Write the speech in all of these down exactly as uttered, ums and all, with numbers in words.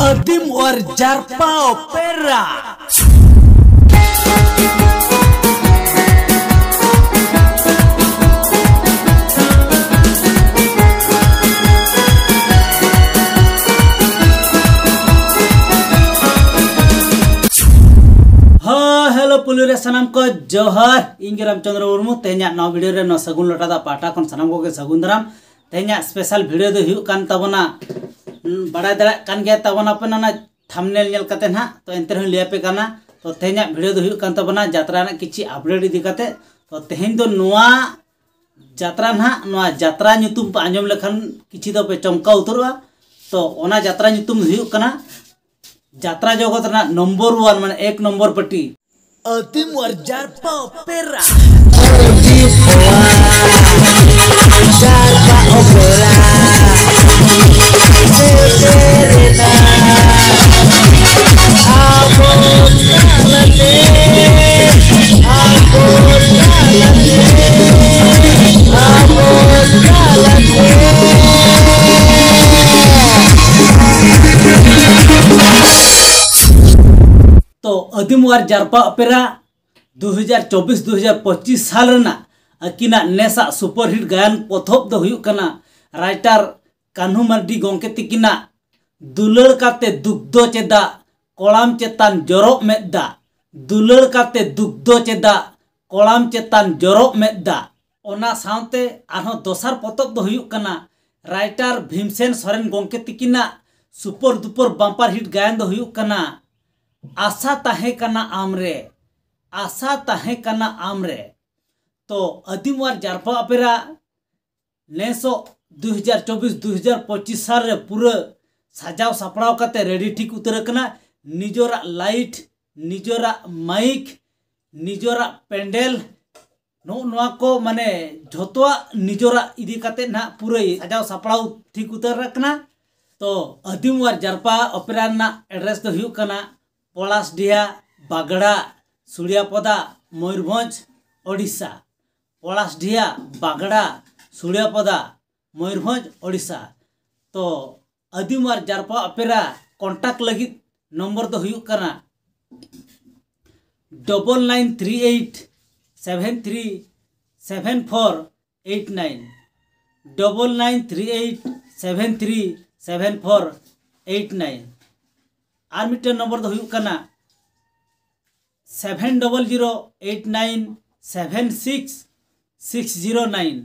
ᱟᱹᱫᱤᱢ ᱚᱣᱟᱨ ᱡᱟᱨᱯᱟ ᱚᱯᱮᱨᱟ᱾ ᱦᱮᱸ, ᱦᱮᱞᱳ, ᱯᱩᱭᱞᱩ ᱨᱮ ᱥᱟᱱᱟᱢ ᱠᱚ ᱡᱚᱦᱟᱨ᱾ ᱤᱧ ᱜᱮ ᱨᱟᱢᱪᱚᱸᱫᱽᱨᱚ ᱢᱩᱨᱢᱩ᱾ ᱛᱮᱦᱮᱧᱟᱜ ᱱᱚᱣᱟ ᱵᱷᱤᱰᱤᱭᱳ ᱨᱮ ᱱᱚᱣᱟ ᱥᱟᱹᱜᱩᱱ ᱞᱚᱴᱟ ᱫᱟᱜ ᱯᱟᱦᱴᱟ ᱠᱷᱚᱱ ᱥᱟᱱᱟᱢ ᱠᱚᱜᱮ ᱥᱟᱹᱜᱩᱱ ᱫᱟᱨᱟᱢ᱾ ᱛᱮᱦᱮᱧᱟᱜ ᱥᱯᱮᱥᱟᱞ ᱵᱷᱤᱰᱤᱭᱳ ᱫᱚ ᱦᱩᱭᱩᱜ ᱠᱟᱱ ᱛᱟᱵᱚᱱᱟ, ᱩᱸ, ᱵᱟᱲᱟᱭ ᱫᱟᱲᱮᱭᱟᱜ ᱠᱟᱱ ᱜᱮᱭᱟ ᱛᱟᱵᱚᱱ ᱟᱯᱮ ᱚᱱᱟ ᱛᱷᱟᱢᱵᱱᱮᱞ ᱧᱮᱞ ᱠᱟᱛᱮ ᱱᱟᱦᱟᱜ᱾ ᱛᱚ ᱮᱱᱛᱮ ᱨᱮᱦᱚᱸᱧ ᱞᱟᱹᱭ ᱟᱯᱮ ᱠᱟᱱᱟ᱾ ᱛᱚ ᱛᱮᱦᱮᱧᱟᱜ ᱵᱷᱤᱰᱤᱭᱳ ᱫᱚ ᱦᱩᱭᱩᱜ ᱠᱟᱱ ᱛᱟᱵᱚᱱᱟ ᱡᱟᱛᱨᱟ ᱨᱮᱱᱟᱜ ᱠᱤᱪᱷᱤ ᱟᱯᱰᱮᱴ ᱤᱫᱤ ᱠᱟᱛᱮ᱾ ᱛᱚ ᱛᱮᱦᱮᱧ ᱫᱚ ᱱᱚᱣᱟ ᱡᱟᱛᱨᱟ ᱱᱟᱦᱟᱜ, ᱱᱚᱣᱟ ᱡᱟᱛᱨᱟ ᱧᱩᱛᱩᱢ ᱯᱮ ᱟᱸᱡᱚᱢ ᱞᱮᱠᱷᱟᱱ ᱠᱤᱪᱷᱤ ᱫᱚ ᱯᱮ ᱪᱚᱢᱠᱟᱣ ᱩᱛᱟᱹᱨᱚᱜᱼᱟ᱾ ᱛᱚ ᱚᱱᱟ ᱡᱟᱛᱨᱟ ᱧᱩᱛᱩᱢ ᱫᱚ ᱦᱩᱭᱩᱜ ᱠᱟᱱᱟ ᱡᱟᱛᱨᱟ ᱡᱚᱜᱚᱛ ᱨᱮᱱᱟᱜ ᱱᱚᱢᱵᱚᱨ ᱚᱣᱟᱱ, ᱢᱟᱱᱮ ᱮᱠ ᱱᱚᱢᱵᱚᱨ ᱯᱟᱹᱴᱤ, ᱟᱹᱫᱤᱢ ᱚᱣᱟᱨ ᱡᱟᱨᱯᱟ ᱚᱯᱮᱨᱟ᱾ ᱟᱹᱫᱤᱢ ᱚᱣᱟᱨ ᱡᱟᱨᱯᱟ ᱚᱯᱮᱨᱟ᱾ ᱥᱮᱴᱮᱨᱮᱱᱟ ᱟᱵᱚ ᱛᱟᱞᱟᱛᱮ, ᱟᱵᱚ ᱛᱟᱞᱟᱛᱮ, ᱟᱵᱚ ᱛᱟᱞᱟᱛᱮ᱾ ᱛᱚ ᱟᱹᱫᱤᱢ ᱚᱣᱟᱨ ᱡᱟᱨᱯᱟ ᱚᱯᱮᱨᱟ ᱫᱩ ᱦᱟᱡᱟᱨ ᱪᱚᱵᱵᱤᱥ ᱫᱩ ᱦᱟᱡᱟᱨ ᱯᱚᱸᱪᱤᱥ ᱥᱟᱞ ᱨᱮᱱᱟᱜ ᱟᱹᱠᱤᱱᱟᱜ ᱱᱮᱥᱟᱜ ᱥᱩᱯᱟᱨᱦᱤᱴ ᱜᱟᱭᱟᱱ ᱯᱚᱛᱚᱵ ᱫᱚ ᱦᱩᱭᱩᱜ ᱠᱟᱱᱟ ᱨᱟᱭᱴᱟᱨ ᱠᱟᱹᱱᱦᱩ ᱢᱟᱨᱰᱤ ᱜᱚᱢᱠᱮ ᱛᱤᱠᱤᱱᱟᱜ ᱫᱩᱞᱟᱹᱲ ᱠᱟᱛᱮ ᱫᱩᱠ ᱫᱚ ᱪᱮᱫᱟᱜ ᱠᱚᱲᱟᱢ ᱪᱮᱛᱟᱱ ᱡᱚᱨᱚᱜ ᱢᱮᱫ ᱫᱟᱜ, ᱫᱩᱞᱟᱹᱲ ᱠᱟᱛᱮ ᱫᱩᱠ ᱫᱚ ᱪᱮᱫᱟᱜ ᱠᱚᱲᱟᱢ ᱪᱮᱛᱟᱱ ᱡᱚᱨᱚᱜ ᱢᱮᱫ ᱫᱟᱜ᱾ ᱚᱱᱟ ᱥᱟᱶᱛᱮ ᱟᱨᱦᱚᱸ ᱫᱚᱥᱟᱨ ᱯᱚᱛᱚᱵ ᱫᱚ ᱦᱩᱭᱩᱜ ᱠᱟᱱᱟ ᱨᱟᱭᱴᱟᱨ ᱵᱷᱤᱢᱥᱮᱱ ᱥᱚᱨᱮᱱ ᱜᱚᱢᱠᱮ ᱛᱤᱠᱤᱱᱟᱜ ᱥᱩᱯᱟᱨ ᱫᱩᱯᱟᱨ ᱵᱟᱢᱯᱟᱨ ᱦᱤᱴ ᱜᱟᱭᱟᱱ ᱫᱚ ᱦᱩᱭᱩᱜ ᱠᱟᱱᱟ ᱟᱥᱟ ᱛᱟᱦᱮᱸ ᱠᱟᱱᱟ ᱟᱢᱨᱮ, ᱟᱥᱟ ᱛᱟᱦᱮᱸ ᱠᱟᱱᱟ ᱟᱢᱨᱮ᱾ ᱛᱚ ᱟᱹᱫᱤᱢ ᱚᱣᱟᱨ ᱡᱟᱨᱯᱟ ᱚᱯᱮᱨᱟ ᱱᱮᱥᱚᱜ ᱫᱩ ᱦᱟᱡᱟᱨ ᱪᱚᱵᱵᱤᱥ ᱫᱩ ᱦᱟᱡᱟᱨ ᱯᱚᱸᱪᱤᱥ ᱥᱟᱞ ᱨᱮ ᱯᱩᱨᱟᱹ ᱥᱟᱡᱟᱣ ᱥᱟᱯᱲᱟᱣ ᱠᱟᱛᱮ ᱨᱮᱰᱤ ᱴᱷᱤᱠ ᱩᱛᱟᱹᱨ ᱟᱠᱟᱱᱟ᱾ ᱱᱤᱡᱚᱨᱟᱜ ᱞᱟᱭᱤᱴ, ᱱᱤᱡᱚᱨᱟᱜ ᱢᱟᱭᱤᱠ, ᱱᱤᱡᱚᱨᱟᱜ ᱯᱮᱱᱰᱮᱞ, ᱱᱚᱜᱼᱚ ᱱᱚᱣᱟ ᱠᱚ ᱢᱟᱱᱮ ᱡᱷᱚᱛᱚᱣᱟᱜ ᱱᱤᱡᱚᱨᱟᱜ ᱤᱫᱤ ᱠᱟᱛᱮ ᱱᱟᱦᱟᱜ ᱯᱩᱨᱟᱹ ᱥᱟᱡᱟᱣ ᱥᱟᱯᱲᱟᱣ ᱴᱷᱤᱠ ᱩᱛᱟᱹᱨ ᱟᱠᱟᱱᱟ᱾ ᱛᱚ ᱟᱹᱫᱤᱢ ᱚᱣᱟᱨ ᱡᱟᱨᱯᱟ ᱚᱯᱮᱨᱟ ᱨᱮᱱᱟᱜ ᱮᱰᱨᱮᱥ ᱫᱚ ᱦᱩᱭᱩᱜ ᱠᱟᱱᱟ ᱯᱚᱞᱟᱥᱰᱤᱦᱟ, ᱵᱟᱜᱽᱲᱟ, ᱥᱩᱲᱤᱭᱟᱯᱚᱫᱟ, ᱢᱚᱭᱩᱨᱵᱷᱚᱸᱡᱽ, ᱳᱰᱤᱥᱟ᱾ ᱯᱚᱞᱟᱥᱰᱤᱦᱟ, ᱵᱟᱜᱽᱲᱟ, ᱥᱩᱲᱤᱭᱟᱯᱚᱫᱟ, ᱢᱚᱭᱩᱨᱵᱷᱚᱸᱡᱽ, ᱳᱰᱤᱥᱟ᱾ ᱛᱚ ᱟᱹᱫᱤᱢ ᱚᱣᱟᱨ ᱡᱟᱨᱯᱟ ᱚᱯᱮᱨᱟ ᱠᱚᱱᱴᱟᱠᱴ ᱞᱟᱹᱜᱤᱫ ᱱᱚᱢᱵᱚᱨ ᱫᱚ ᱦᱩᱭᱩᱜ ᱠᱟᱱᱟ double nine three eight seven three seven four eight nine, double nine three eight seven three seven four eight nine. ᱟᱨ ᱢᱤᱫᱴᱮᱱ ᱱᱚᱢᱵᱚᱨ ᱫᱚ ᱦᱩᱭᱩᱜ ᱠᱟᱱᱟ seven double zero eight nine seven six six zero nine,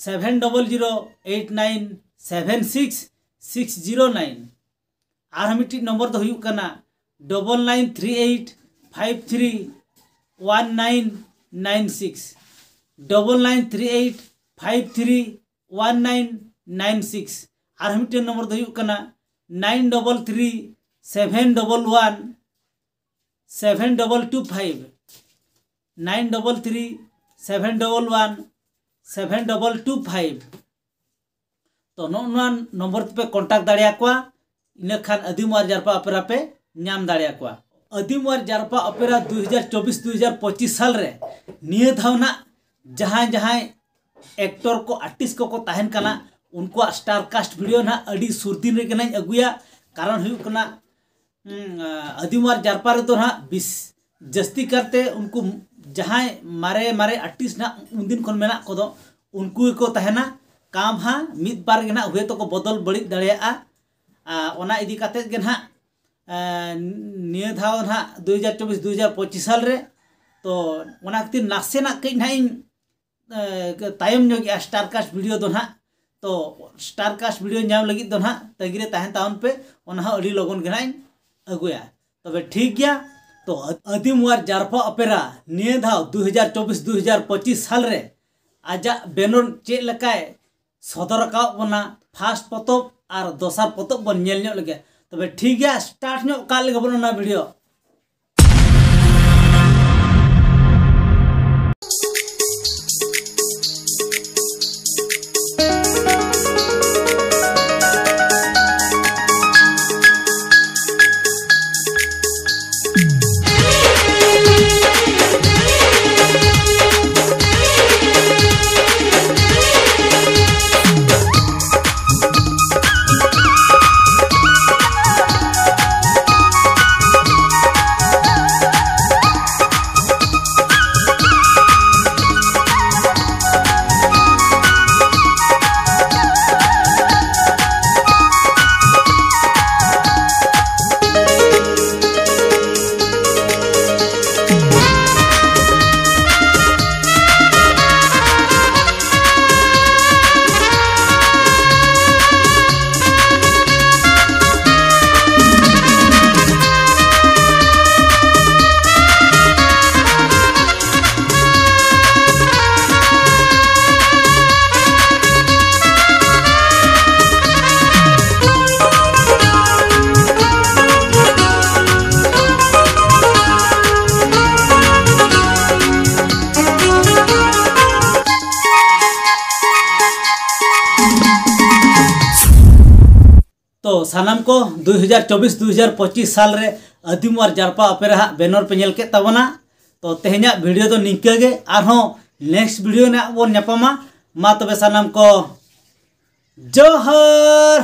seven double zero eight nine seven six six zero nine. ᱟᱨᱦᱚᱸ ᱢᱤᱫᱴᱤᱡ number ᱫᱚ ᱦᱩᱭᱩᱜ ᱠᱟᱱᱟ double nine three eight five three one nine nine six, double nine three eight five three one nine nine six. ᱟᱨᱦᱚᱸ ᱢᱤᱫᱴᱮᱱ number ᱫᱚ ᱦᱩᱭᱩᱜ ᱠᱟᱱᱟ nine double three seven double one seven double two five, nine double three seven double one seven double two five. ᱛᱚ, ᱱᱚᱜᱼᱚ ᱱᱚᱣᱟ number ᱛᱮᱯᱮ contact ᱫᱟᱲᱮᱭᱟᱠᱚᱣᱟ᱾ ᱤᱱᱟᱹ ᱠᱷᱟᱱ ᱟᱹᱫᱤᱢ ᱟᱨ ᱡᱟᱨᱯᱟ ᱚᱯᱮᱨᱟ ᱯᱮ ᱧᱟᱢ ᱫᱟᱲᱮᱭᱟᱠᱚᱣᱟ᱾ ᱟᱹᱫᱤᱢ ᱟᱨ ᱡᱟᱨᱯᱟ ᱚᱯᱮᱨᱟ ᱫᱩ ᱦᱟᱡᱟᱨ ᱪᱚᱵᱵᱤᱥ ᱫᱩ ᱦᱟᱡᱟᱨ ᱯᱚᱸᱪᱤᱥ ᱥᱟᱞ ᱨᱮ ᱱᱤᱭᱟᱹ ᱫᱷᱟᱣ ᱱᱟᱜ ᱡᱟᱦᱟᱸᱭ ᱡᱟᱦᱟᱸᱭ ᱮᱠᱴᱚᱨ ᱠᱚ, ᱟᱨᱴᱤᱥᱴ ᱠᱚᱠᱚ ᱛᱟᱦᱮᱱ ᱠᱟᱱᱟ, ᱩᱱᱠᱩᱣᱟᱜ ᱥᱴᱟᱨ ᱠᱟᱥᱴ ᱵᱷᱤᱰᱤᱭᱳ ᱱᱟᱜ ᱟᱹᱰᱤ ᱥᱩᱨ ᱫᱤᱱ ᱨᱮᱜᱮ ᱱᱟᱜ ᱤᱧ ᱟᱹᱜᱩᱭᱟ᱾ ᱠᱟᱨᱚᱱ ᱦᱩᱭᱩᱜ ᱠᱟᱱᱟ, ᱦᱩᱸ, ᱟᱹᱫᱤᱢ ᱟᱨ ᱡᱟᱨᱯᱟ ᱨᱮᱫᱚ ᱱᱟᱜ ᱵᱤᱥ-, ᱡᱟᱹᱥᱛᱤ ᱠᱟᱨᱛᱮ ᱩᱱᱠᱩ ᱡᱟᱦᱟᱸᱭ ᱢᱟᱨᱮ ᱢᱟᱨᱮ ᱟᱨᱴᱤᱥᱴ ᱱᱟᱜ ᱩᱱᱫᱤᱱ ᱠᱷᱚᱱ ᱢᱮᱱᱟᱜ ᱠᱚᱫᱚ, ᱩᱱᱠᱩ ᱜᱮᱠᱚ ᱛᱟᱦᱮᱱᱟ᱾ ᱠᱟᱢ ᱦᱟ ᱢᱤᱫ ᱵᱟᱨ ᱜᱮ ᱱᱟᱜ ᱦᱩᱭ ᱛᱚᱠᱚ ᱵᱚᱫᱚᱞ ᱵᱟᱹᱲᱤᱡ ᱫᱟᱲᱮᱭᱟᱜᱼᱟ᱾ ᱟᱨ ᱚᱱᱟ ᱤᱫᱤ ᱠᱟᱛᱮᱫ ᱜᱮ ᱱᱟᱜ, ᱮᱸ, ᱱᱤᱭᱟᱹ ᱫᱷᱟᱣ ᱱᱟᱜ ᱫᱩ ᱦᱟᱡᱟᱨ ᱪᱚᱵᱵᱤᱥ ᱫᱩ ᱦᱟᱡᱟᱨ ᱯᱚᱸᱪᱤᱥ ᱥᱟᱞ ᱨᱮ, ᱛᱚ ᱚᱱᱟ ᱠᱷᱟᱹᱛᱤᱨ ᱱᱟᱥᱮᱱᱟᱜ ᱠᱟᱹᱡ ᱱᱟᱜ ᱤᱧ ᱮ, ᱛᱟᱭᱚᱢ ᱧᱚᱜᱮᱜᱼᱟ ᱥᱴᱟᱨ ᱠᱟᱥᱴ ᱵᱷᱤᱰᱤᱭᱳ ᱫᱚ ᱱᱟᱦᱟᱜ᱾ ᱛᱚ ᱥᱴᱟᱨ ᱠᱟᱥᱴ ᱵᱷᱤᱰᱤᱭᱳ ᱧᱟᱢ ᱞᱟᱹᱜᱤᱫ ᱫᱚ ᱱᱟᱦᱟᱜ ᱛᱟᱹᱜᱤ ᱨᱮ ᱛᱟᱦᱮᱱ ᱛᱟᱵᱚᱱ ᱯᱮ, ᱚᱱᱟ ᱦᱚᱸ ᱟᱹᱰᱤ ᱞᱚᱜᱚᱱ ᱜᱮ ᱱᱟᱦᱟᱜ ᱤᱧ ᱟᱹᱜᱩᱭᱟ᱾ ᱛᱚᱵᱮ ᱴᱷᱤᱠ ᱜᱮᱭᱟ᱾ ᱛᱚ ᱟᱹᱫᱤᱢ ᱟᱨ ᱡᱟᱨᱯᱟ ᱚᱯᱮᱨᱟ ᱱᱤᱭᱟᱹ ᱫᱷᱟᱣ ᱫᱩ ᱦᱟᱡᱟᱨ ᱪᱚᱵᱵᱤᱥ ᱫᱩ ᱦᱟᱡᱟᱨ ᱯᱚᱸᱪᱤᱥ ᱥᱟᱞ ᱨᱮ ᱟᱡᱟᱜ ᱵᱮᱱᱚᱱ ᱪᱮᱫ ᱞᱮᱠᱟᱭ ᱥᱚᱫᱚᱨ ᱟᱠᱟᱫ ᱵᱚᱱᱟ, ᱯᱷᱟᱥᱴ ᱯᱚᱛᱚᱵ ᱟᱨ ᱫᱚᱥᱟᱨ ᱯᱚᱛᱚᱵ ᱵᱚᱱ ᱧᱮᱞ ᱧᱚᱜ ᱞᱮᱜᱮ᱾ ᱛᱚᱵᱮ ᱴᱷᱤᱠ ᱜᱮᱭᱟ, ᱥᱴᱟᱨᱴ ᱧᱚᱜ ᱠᱟᱜ ᱞᱮᱜᱮ ᱵᱚᱱ ᱚᱱᱟ ᱵᱷᱤᱰᱤᱭᱳ᱾ ᱛᱚ ᱥᱟᱱᱟᱢ ᱠᱚ ᱫᱩᱭ ᱦᱟᱡᱟᱨ ᱪᱚᱵᱵᱤᱥ ᱫᱩᱭ ᱦᱟᱡᱟᱨ ᱯᱚᱸᱪᱤᱥ ᱥᱟᱞ ᱨᱮ ᱟᱹᱫᱤᱢ ᱟᱨ ᱡᱟᱨᱯᱟ ᱚᱯᱮᱨᱟ ᱦᱟᱸᱜ ᱵᱮᱱᱟᱨ ᱯᱮ ᱧᱮᱞ ᱠᱮᱫ ᱛᱟᱵᱚᱱᱟ᱾ ᱛᱚ ᱛᱮᱦᱮᱧᱟᱜ ᱵᱷᱤᱰᱤᱭᱳ ᱫᱚ ᱱᱤᱝᱠᱟᱹ ᱜᱮ, ᱟᱨᱦᱚᱸ ᱱᱮᱠᱥᱴ ᱵᱷᱤᱰᱤᱭᱳ ᱨᱮ ᱦᱟᱸᱜ ᱵᱚᱱ ᱧᱟᱯᱟᱢᱟ᱾ ᱢᱟ ᱛᱚᱵᱮ ᱥᱟᱱᱟᱢ ᱠᱚ ᱡᱚᱦᱟᱨ᱾